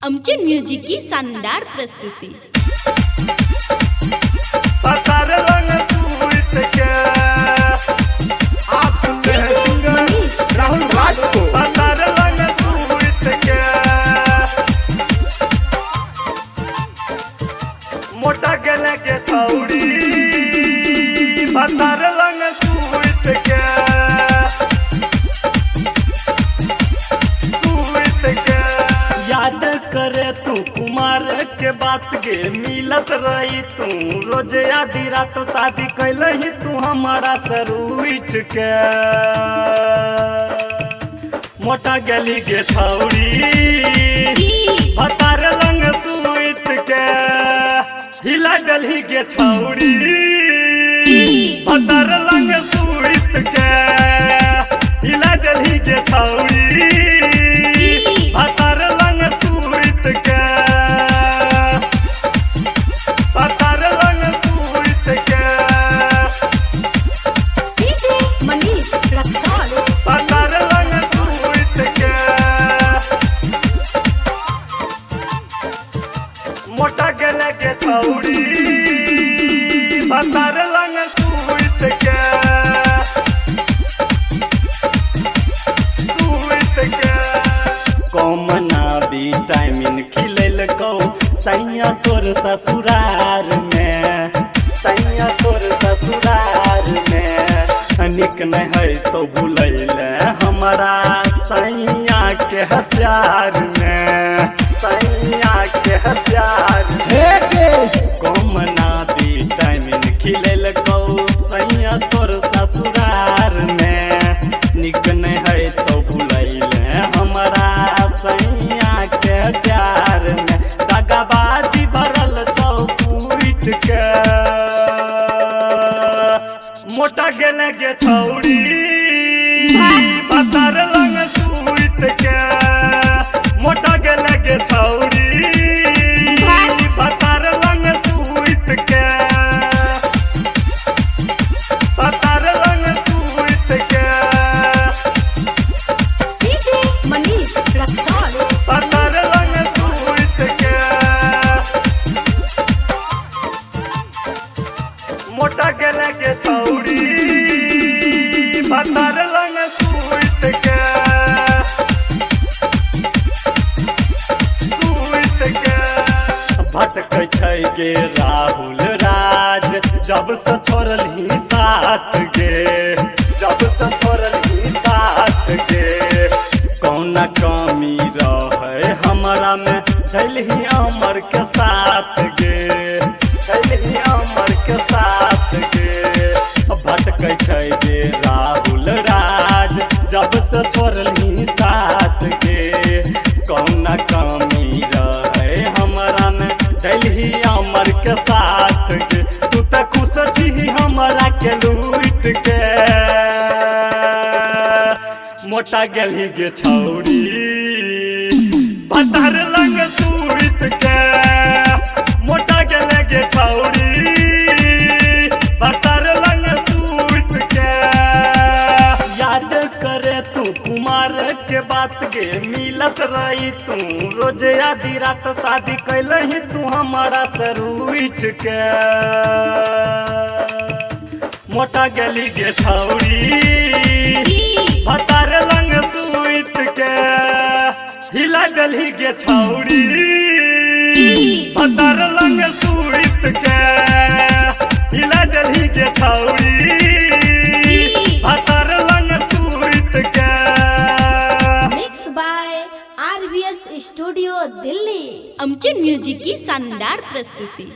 आमचे म्युझिक की शानदार प्रस्तुती। पतार रंग सूट के आप सुन रहे हैं सिंगर राहुल राज को। पतार रंग सूट के मोटा गले के छौड़ी पतार रंग सूट के सूट के याद करे तू कुमार के बात के मिलत रही तू रोज आधी रात शादी कैलही तू हमारा सरूठ के मोटा गली के छौड़ी भतार लंग सुइत के हिला डलही के छौड़ी भतार लंग सुइत के हिला डलही के छौड़ी भतार लंग सुइत के पतार रंग सूट के डीजे मनीष रक्सौल। पतार रंग सूट के मोटा गले के छौड़ी पतार रंग सूट के सूट के कौमना विटामिन खिलैल कौ सैया तोर ससुरार में, सैया तोर ससुरार में। निक नहीं है तो भूलैल हमारा सैया के प्यार में, सैया के प्यार में। कौमना विटामिन खिलैल कौ सैया तोर ससुरार में, निक नहीं है तो भूलैल हमारा सैया के प्यार में। दगाबाजी भरल चौकुट के मोटा गेले के छौड़ी पतार रंग सूट के मोटा गेले के छौड़ी पतार रंग सूट के पतार रंग सूट के डीजे मनीष रक्सौल। पतार रंग सूट के मोटा गेले के छौड़ी पतार रंग सूट के सूट के भटक छै गे राहुल राज जब से छोड़लही साथ गे, जब से छोड़लही साथ गे। कौन कमी रहे हमरा में चलही अमर के साथ गे, चलही अमर के साथ गे। भटक छै गे राहुल राज जब से छोड़लही साथ गे, कौन कमी रहे हमरा में चलही अमर के साथ गे। तू तऽ खुश छी हमरा के लूट के मोटा गेलही गे छौड़ी पतार रंग सूट के मोटा गेले के छौड़ी पतार रंग सूट के याद करे तू कुमार के बात के मिलत रही तू रोज आधी रात शादी कैलही तू हमारा सरूठ के मोटा गली के छौड़ी पतार रंग सूट के हिला डलही के छौड़ी पतार रंग सूट के हिला डलही के छौड़ी पतार रंग सूट के mix by RVS studio Delhi. आमचे म्युझिक की शानदार प्रस्तुती।